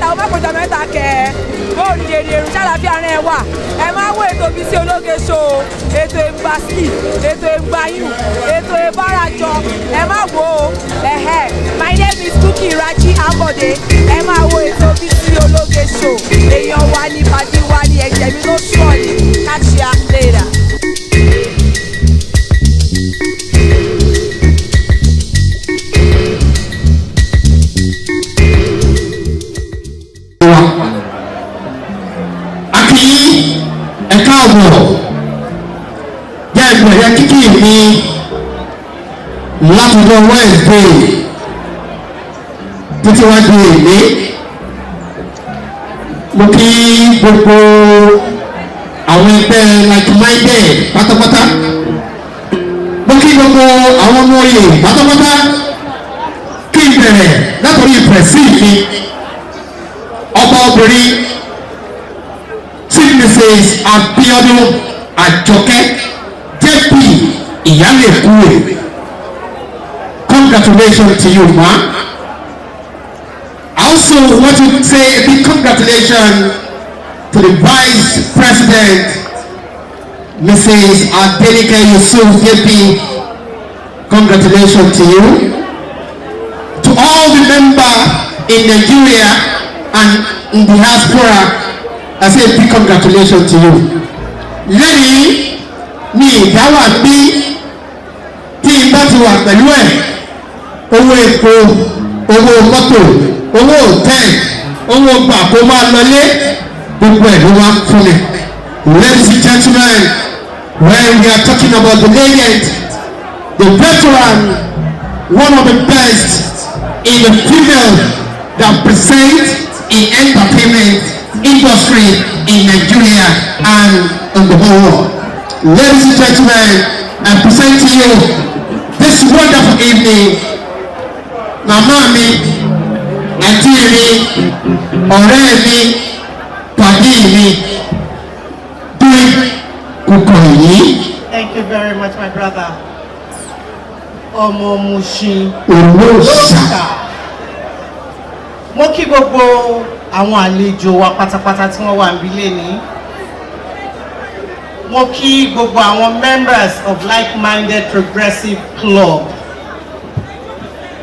Ó má kọjá mẹ́ta kẹ́ bóòlù èrè èrò ṣàlàfíà rẹ̀ wà. Ẹ máa wo ètò Bísí Ológe Show, ètò ìgbàsí, ètò ìgbàyùn, ètò ìbárajọ. Ẹ má wo o. Ẹ̀hẹ́, my name is Bukky Raji Ambode. Ẹ máa wo ètò Bísí Ológe Show. Èèyàn wa ní pàdé wa ní ẹ̀jẹ̀ mi ló sọ̀ ní. Catch ya later. Wa akí, ẹ káàbọ̀. Jẹ́ ìbẹ̀rẹ̀ kíkì mi látọjọ́ Wednesday títí wá di èmi. Mo kí gbogbo àwọn ẹgbẹ́ like minded pátápátá. Mo kí gbogbo àwọn ọmọ oyè pátápátá. Kí n bẹ̀rẹ̀ látòrí ìpẹ̀sí mi, ọba obìnrin, Chief Mrs Abiodun Àjọkẹ́ JP Ìyálẹ̀kúrè. Congratulations to you, ma. I also want to say a big congratulations to the Vice President, Mrs Adenike Yusuf JP. Congratulations to you. To all the members in Nigeria and in the diaspora, I say a big congratulations to you. Lẹ́yìn ní ìdáwà bí tí n bá ti wà pẹ̀lú ẹ̀, owó epo, owó mọ́tò, owó hòtẹ́ẹ̀lì, owó gbà kó máa lọlé, gbogbo ẹ̀ ló wá fún mi. Ladies and gentlemen, when we are talking about the legend, the veteran, one of the best in the female that present in entertainment industry in Nigeria and in the whole world. Ladies and gentlemen, I present to you this wonderful evening, màmá mi, àǹtí mi, ọ̀rẹ́ mi, pàdé mi, Dúró Kúkọ̀yí. Thank you very much, my brother. Ọmọ Mushin. Olóòṣà. Mo kí gbogbo àwọn àlejò wa pátápátá tí wọ́n wà níbí lénìí. Mo kí gbogbo àwọn members of Like-Minded Progressive Club.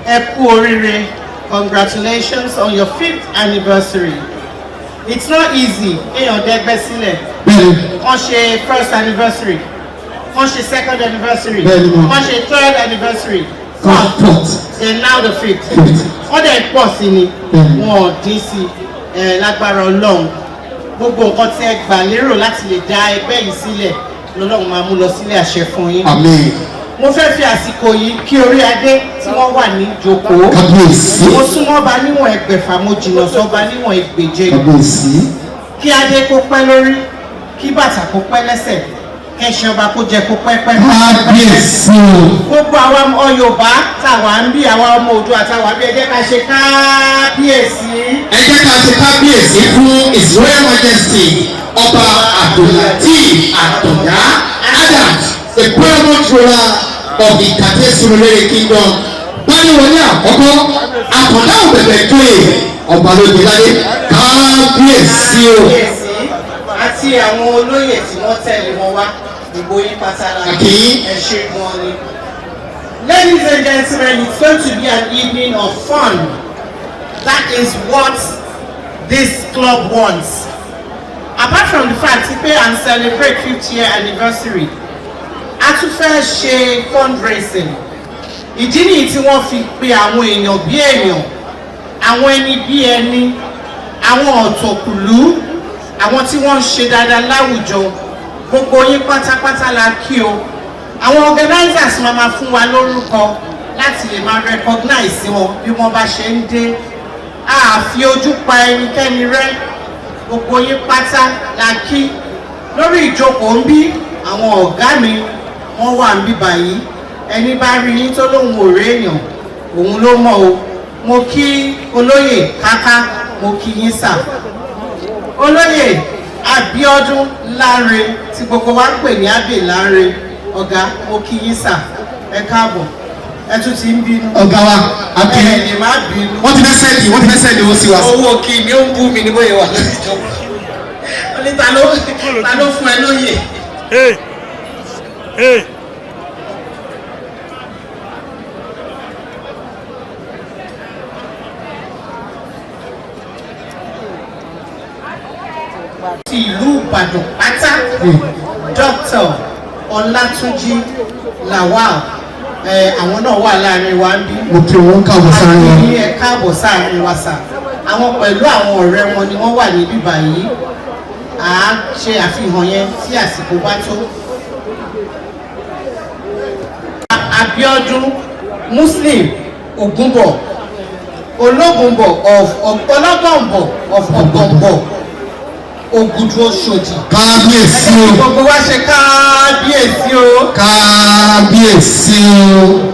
Ẹ kú oríire. Congratulations on your fifth anniversary. It's not easy kéèyàn dẹ́gbẹ́ sílẹ̀. Wọ́n ṣe first anniversary. Wọ́n ṣe second anniversary. Bẹ́ẹ̀ni, ma'am. Wọ́n ṣe third anniversary. Fourth. Then now the fifth. Fifth. Wọ́n dẹ̀ pọ̀ sí ni. Bẹ́ẹ̀ni. Wọn ò dín sí ẹ lágbára Ọlọ́run. Gbogbo nǹkan tí ẹ gbà lérò láti lè dá ẹgbẹ́ yìí sílẹ̀ lọ́lọ́run máa mú lọ sílé àṣẹ fún yín. Àmín. Mo fẹ́ fi àsìkò yìí kí orí adé tí wọ́n wà ní ìjókòó. Kábíyèsí. Mo súnmọ́ ọba níwọ̀n 600, mo jìnnà sọ́ba níwọ̀n 600. Kábíyèsí. Kí adé kó pẹ́ lórí, kí bàtà kó pẹ́ lẹ́sẹ̀, kẹ́ṣin ọba kó jẹ kó pẹ́ pẹ́. Kábíyèsí o. Gbogbo àwa ọmọ Yorùbá táwa ń bí, àwa ọmọ Oòduà táwa bí, ẹ jẹ́ ká ṣe kábíyèsí. Ẹ jẹ́ ká ṣe kábíyèsí fún His Royal Majesty Ọba Abdulateef Àtọ̀dá Adams, the paramount ruler of the Ìkàtẹ́ Surulere Kingdom. Báyìí àkọ́kọ́ Àtọ̀dá òbẹ̀bẹ̀ tóye ọba lóde ládé. Kábíyèsí o. Kábíyèsí àti àwọn olóyè tí wọ́n tẹ̀lé wọn wá, gbogbo yín pátá la Àkì. Ẹ ṣe gan ni. Ladies and gentlemen, it's going to be an evening of fun. That is what this club wants. Apart from the fact pé à ń celebrate fifth year anniversary, a tún fẹ́ ṣe fundraising. Ìdí nìyí tí wọ́n fi pe àwọn èèyàn bí èèyàn, àwọn ẹni bí ẹni, àwọn ọ̀tọ̀kùlú, àwọn tí wọ́n ń ṣe dáadáa láwùjọ. Gbogbo yín pátápátá la kí o. Àwọn organizers máa ma fún wa lórúkọ láti lè máa recognize wọn bí wọ́n bá ṣe ń dé. A fi ojú pa ẹnikẹ́ni rẹ́. Gbogbo yín pátá la kí lórí ìjókòó ń bí. Àwọn ọ̀gá mi wọ́n wà ń bí báyìí. Ẹni bá rí yín tó lóun ò rí èèyàn, òun ló mọ̀ o. Mo kí olóyè Káká, mo kí yín sà. Olóyè Abíọ́dún Láre tí gbogbo wa ń pè ní Abbey Láre, ọ̀gá, mo kí yín sà, ẹ káàbọ̀. Ẹ tún ti ń bínú. Ọ̀gá wa, àbí Ẹ lè má bínú. wọ́n ti fẹ́ send owó sí wa. Owó kí ni ó ń bú mi ní bóyá wà lórí ìjọba. Ó ní ta ló fún ẹ lóye. Hey! Hey! Ti ìlú Ìbàdàn pátá, Dr. Ọlátúnjí Lawal, ẹ àwọn náà wà láàrin wa ń bí. Mo kí wọn káàbọ̀ sáré wọn. Àti ẹ káàbọ̀ sáàrin wa sà. Àwọn pẹ̀lú àwọn ọ̀rẹ́ wọn ni wọ́n wà níbí báyìí. À á ṣe àfihàn yẹn tí àsìkò bá tó. Abiodun Muslim Ogunbo, Ológunbọ̀ of Ọlọ́gọ̀nbọ̀ of Ọ̀gọ̀nbọ̀, Ògùdù Òṣòdì. Kábíyèsí o. Gbogbo wa ṣe kábíyèsí o. Kábíyèsí o.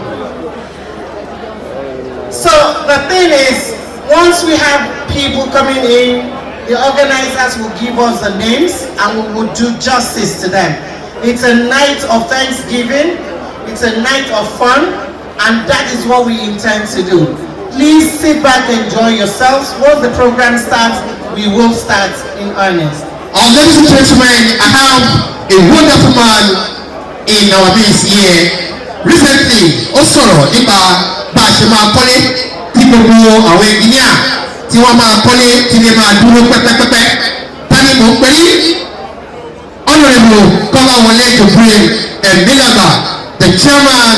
So the thing is, once we have people coming in, the organizers will give us the names and we will do justice to them. It's a night of thanksgiving, it's a night of fun, and that is what we intend to do. Please sit back, enjoy yourselves. Once the program starts, we will start in earnest. Ladies and gentlemen, I have a wonderful man in our midst here. Recently, ó sọ̀rọ̀ nípa bá a ṣe máa kọ́lé tí gbogbo àwọn engineer tí wọ́n máa kọ́lé tí lè máa dúró pẹ́pẹ́pẹ́pẹ́. Tani mò ń pè ní Honourable Kọ́láwọlé Jubril Emilaba, the chairman,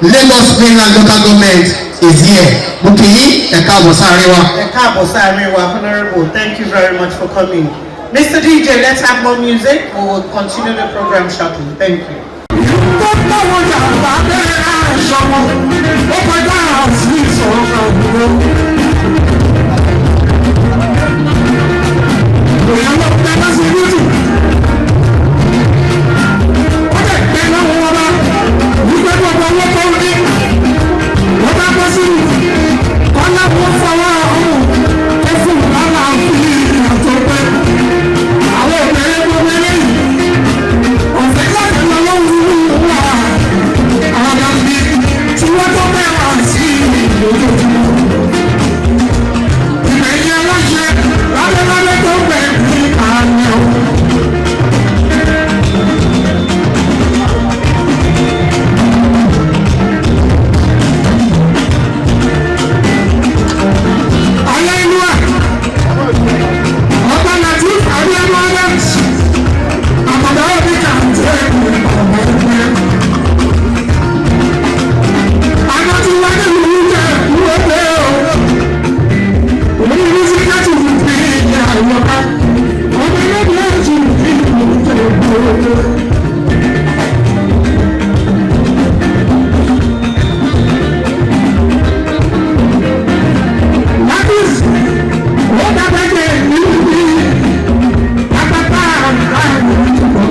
Lagos Mainland Local Government, is here. Mo kì í ẹ káàbọ̀ sáárín wa. Ẹ káàbọ̀ sáàrin wa, Honourable. Thank you very much for coming. Mr. DJ, let's have more music. We will continue the program shortly. Thank you. Tó báwọn jàǹbá bẹ́ẹ̀ aṣọ wọn ó kọjá sí ìṣòro òwúrọ̀. Èèyàn ló pẹ́ lọ́sibítù. Ó lè pẹ́ lọ́wọ́ wọn bá wípé gbogbo owó tó ń ní. Wọ́n bá bọ́ sí kọ́lá wọn fọwọ́ ọ̀hún ó fún lọ́la fi ìyàn tó pẹ́. Àwọn obìnrin gbogbo eléyìí ọ̀fẹ́ láti lọ lọ́wọ́ wà àwọn àmì tí wọ́n tó bẹ́ẹ̀ wá sí lójoojúmọ́. Ìgbẹ̀yìn aláṣẹ lábẹ́lábẹ́ tó bẹ̀ ní àmì ọ̀. Aláìlúwà, ọba Latif Abíọ́dún Adams, àmọ̀dá òbí kà ń tẹ́ ọmọ ẹgbẹ́. Àná tí wọ́n ní ìlú jẹ́ ìwé o. Òní ní sí káàtì fi ìyá ìwọ̀ká. Ọmọ ẹgbẹ́ ti fi ìlú jẹ́ ìwé. Lábìs, ó dábàá jẹ́ ìlú bí pátápá àrùn ìjọba.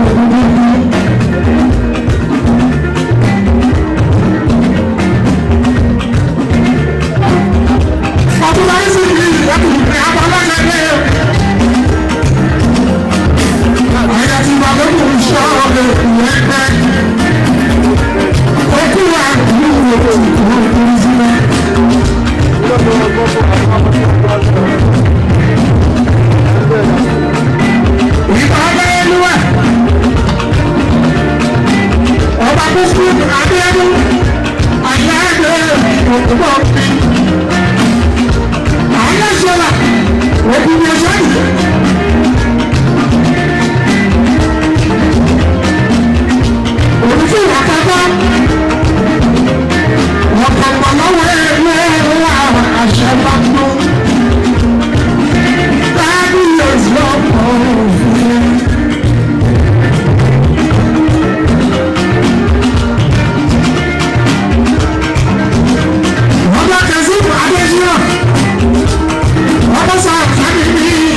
Ọba Kúkú Abíọ́dún, àyà ẹgbẹ́ òkúbọ̀ aláṣọlá òkùnkùn ọ̀ṣọ́yì. Òtútù àkọ́kọ́ ọ̀pọ̀pọ̀ lọ́wọ́ ẹgbẹ́ wà àṣẹ bá tó. Kábíyèsí ọkọ̀ òfin. Ọba Kazeem Adésínà ọba sáà kábí ní.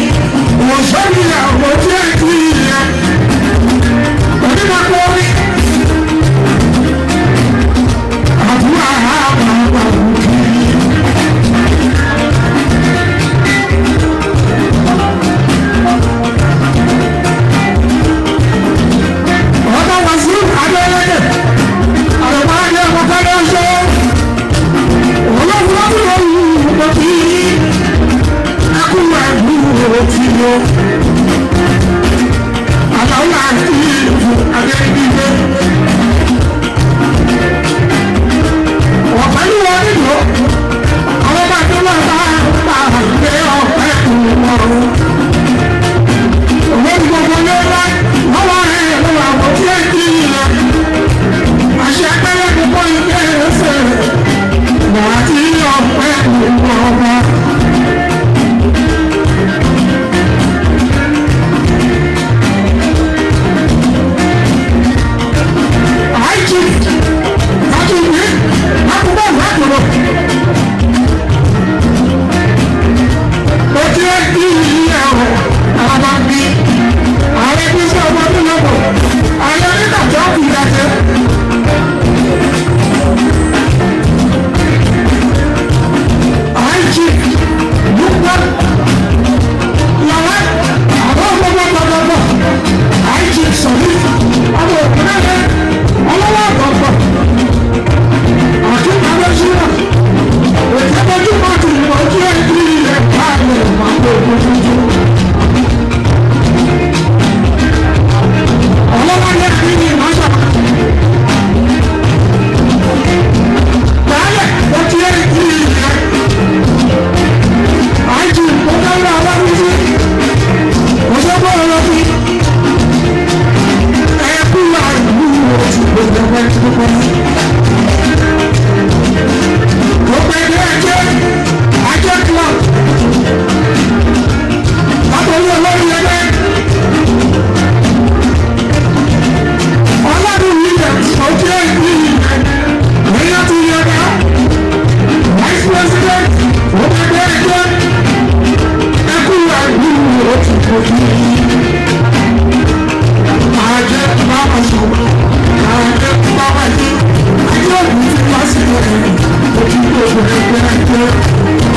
Gbogbo ẹgbẹ́ ẹgbẹ́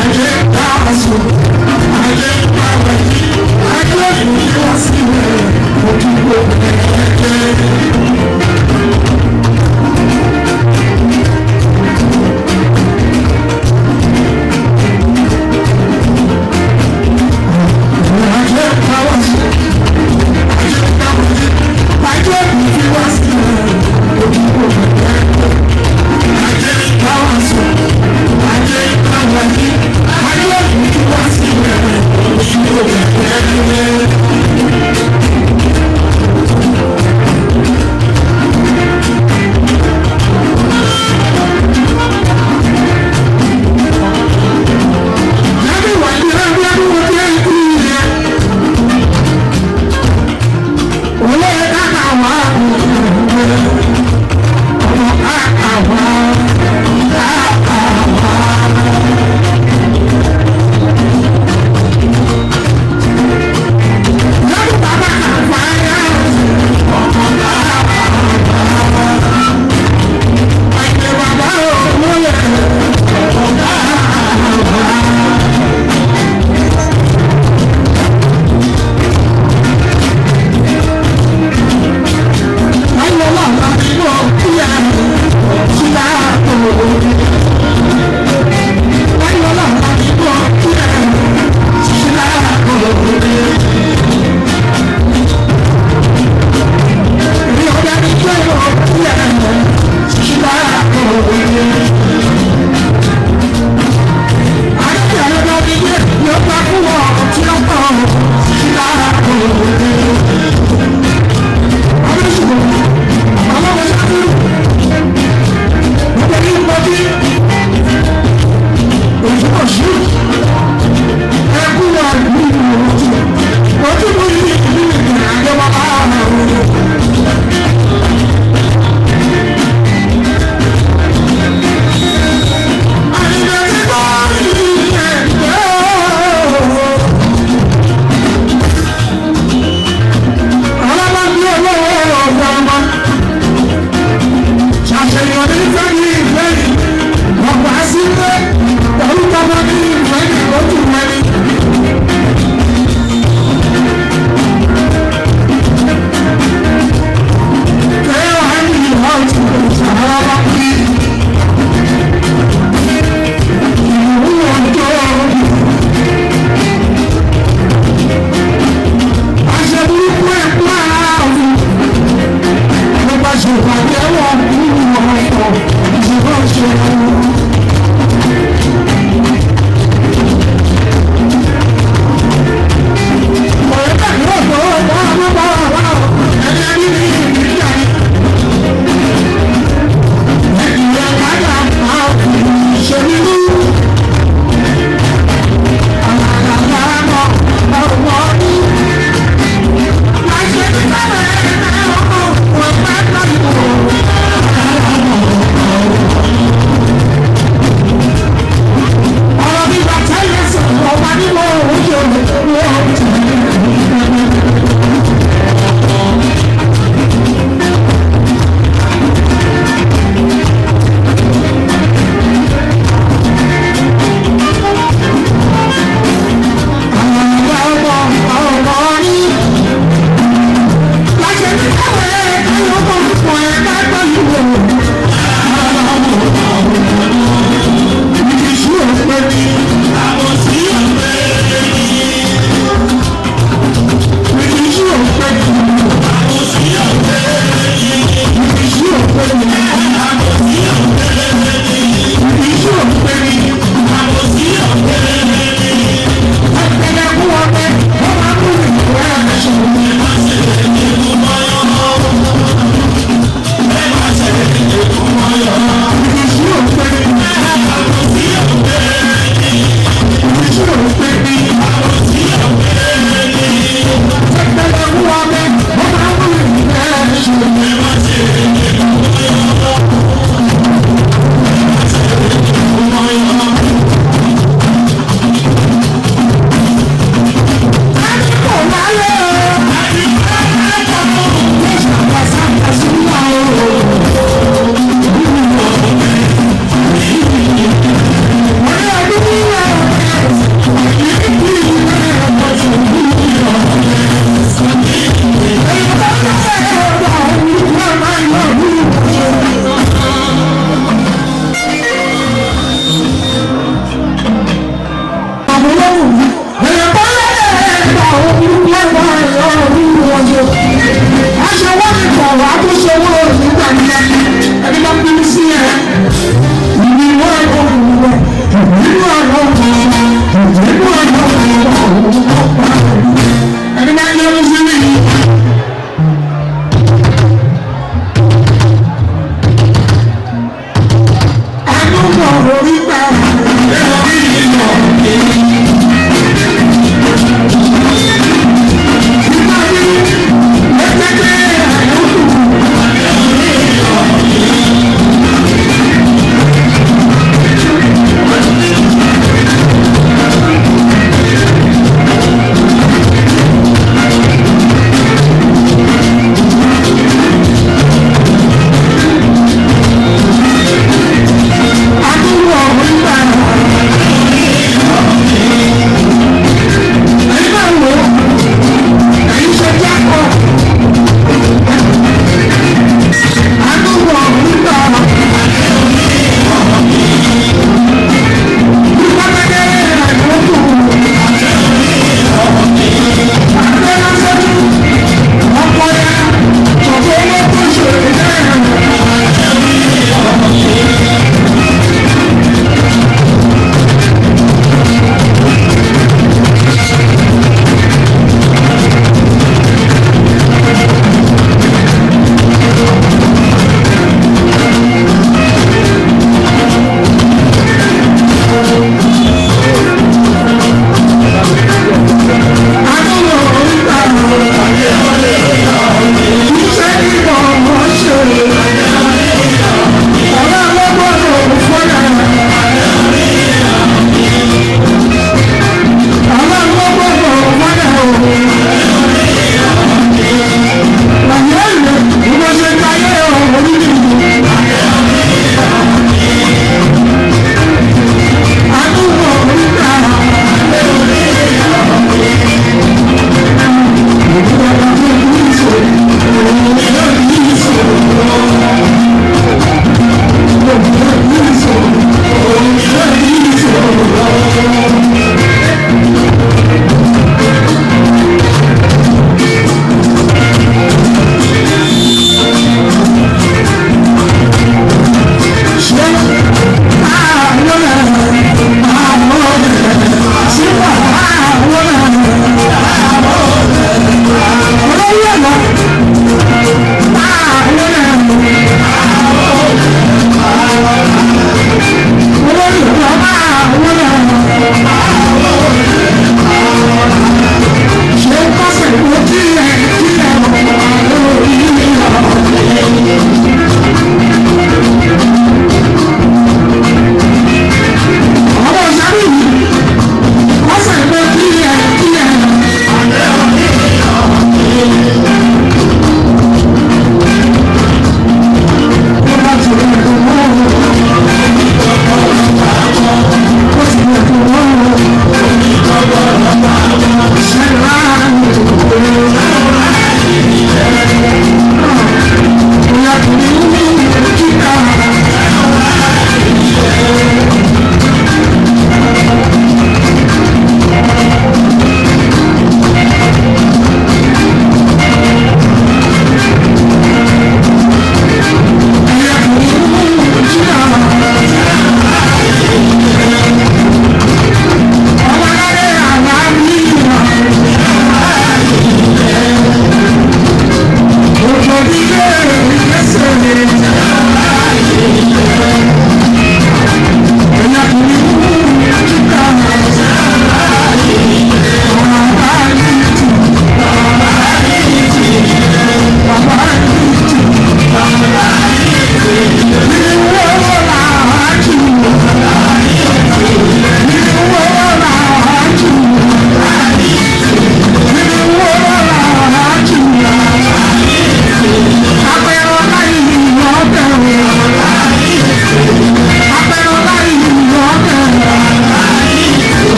ayé bá a sùn, ayé bá a yí, ayé ìlú wá sílẹ̀, ojú gbogbo ẹgbẹ́.